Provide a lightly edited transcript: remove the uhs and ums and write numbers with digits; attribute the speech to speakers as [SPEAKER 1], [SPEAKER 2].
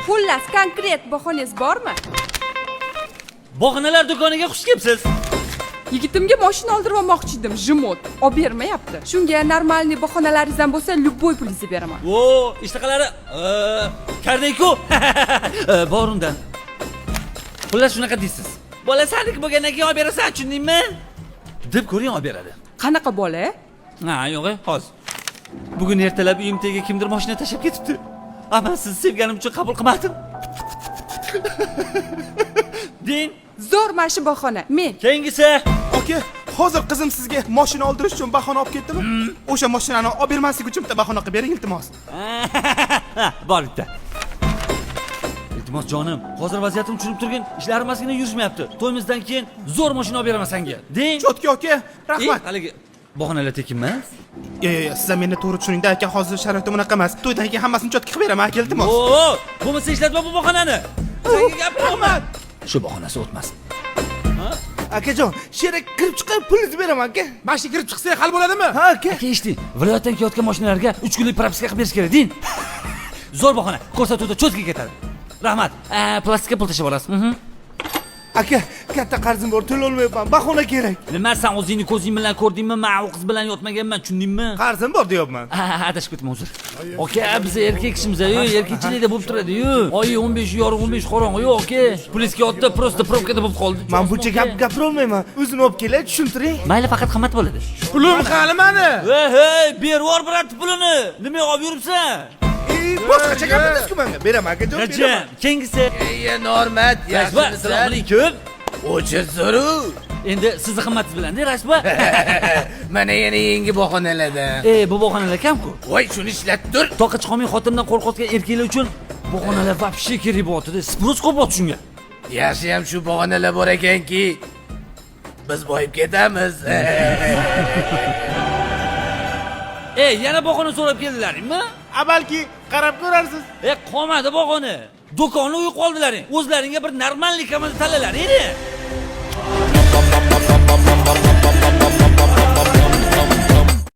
[SPEAKER 1] Xullas, konkret bahonangiz bormi?
[SPEAKER 2] Bog'nalar do'koniga xush kelibsiz.
[SPEAKER 1] Yigitimga mashina oldirib olmoqchi edim, жмот. Olib bermayapti. Shunga нормальный bahonalaringiz ham bo'lsa, любой pulingizni beraman.
[SPEAKER 2] O, ishtaqalari kardayku. Bor undan. Xullas shunaqa deysiz. Bola saniki bo'lgandan keyin olib berasan, tushundingmi? Deb ko'ring, olib beradi.
[SPEAKER 1] Qanaqa bola?
[SPEAKER 2] Ha, yo'q, hozir. Bugun ertalab uyim tagiga kimdir mashina tashlab ketibdi. A, men sizni sevganim uchun qabul qilmadim. Deng.
[SPEAKER 1] Zo'r mana shu bahona. Men.
[SPEAKER 2] Keyingisi.
[SPEAKER 3] Aka, hozir qizim sizga mashina oldirish uchun bahona olib ketdimi? O'sha mashinani olib bermaslik uchun bitta bahona qilib bering, iltimos.
[SPEAKER 2] Bor bitta. Iltimos jonim, hozir vaziyatimni tushunib turgin, ishlarim ozgina yurishmayapti. To'yimizdan keyin zo'r mashina olib beraman senga. Deng.
[SPEAKER 3] Чётко aka, rahmat.
[SPEAKER 2] Haligi bahonalar tekin emas.
[SPEAKER 3] Yo, yo, yo, siz ham meni to'g'ri tushuningda aka, hozir sharoitim unaqa emas. To'ydan keyin hammasini чётко qilib beraman aka, iltimos.
[SPEAKER 2] O, bo'lmasa ishlatma bu bahonani. Senga gapiryapman. Shu bahonasi o'tmasin.
[SPEAKER 4] Akajon, sherik kirib chiqib pulingizni beraman aka.
[SPEAKER 3] Mashina kirib chiqsa hal bo'ladimi?
[SPEAKER 4] Ha aka.
[SPEAKER 2] Aka, eshiting, viloyatdan kelayotgan mashinalarga 3 kunlik propiska qilib berish kerak, deng. Zo'r bahona, ko'rsatuvda чётко ketadi. Rahmat. Plastikka pul tashlab olasiz.
[SPEAKER 4] Aka, katta qarzim bor, to'lolmayapman. Bahona kerak.
[SPEAKER 2] Nima sen o'zingni ko'zing bilan ko'rdingmi? Men u qiz bilan yotmaganman, tushundingmi?
[SPEAKER 4] Qarzim bor deyapman.
[SPEAKER 2] Adashib ketdim, uzr. Aka, biz erkak kishimiz-ku, erkakchilikda bo'lib turadi-yu. Oyi 15 yorug' 15 qorong'i yo'q, aka. Pulis kelyapti, просто probkada bo'lib qoldi.
[SPEAKER 4] Men buncha gap gapirolmayman. O'zini olib kelay, tushuntiring.
[SPEAKER 2] Mayli, faqat qimmat bo'ladi.
[SPEAKER 3] Pulim qani mani?
[SPEAKER 2] Hey, hey, bervor bor brat pulini. Nima olib yuribsan?
[SPEAKER 4] Boshqacha gapirdingiz-ku menga. Beraman akajon, beraman.
[SPEAKER 2] Rajab, keyingisi.
[SPEAKER 5] Ey Normat,
[SPEAKER 2] Rashba, assalomu alaykum.
[SPEAKER 5] O'chir so'ru.
[SPEAKER 2] Endi sizni qimmatingiz bilan-da, Rashba.
[SPEAKER 5] Mana yana yangi bahonalardan.
[SPEAKER 2] Bu bahonalar kam-ku.
[SPEAKER 5] Voy, shuni ishlatib tur.
[SPEAKER 2] Toqa chiqolmay xotindan qo'rqayotgan erkaklar uchun bahonalar вообще kerak bo'lyapti-da. Спрос ko'p bo'lyapti shunga.
[SPEAKER 5] Yaxshi ham shu bahonalar bor ekanki, biz boyib ketamiz.
[SPEAKER 2] Yana bahona so'rab keldilaringmi?
[SPEAKER 4] Balki qarab ko'rarsiz.
[SPEAKER 2] Qolmadi bahona. Do'konni uyib qoldilaring. O'zlaringga bir normallik komanda tanlalaring.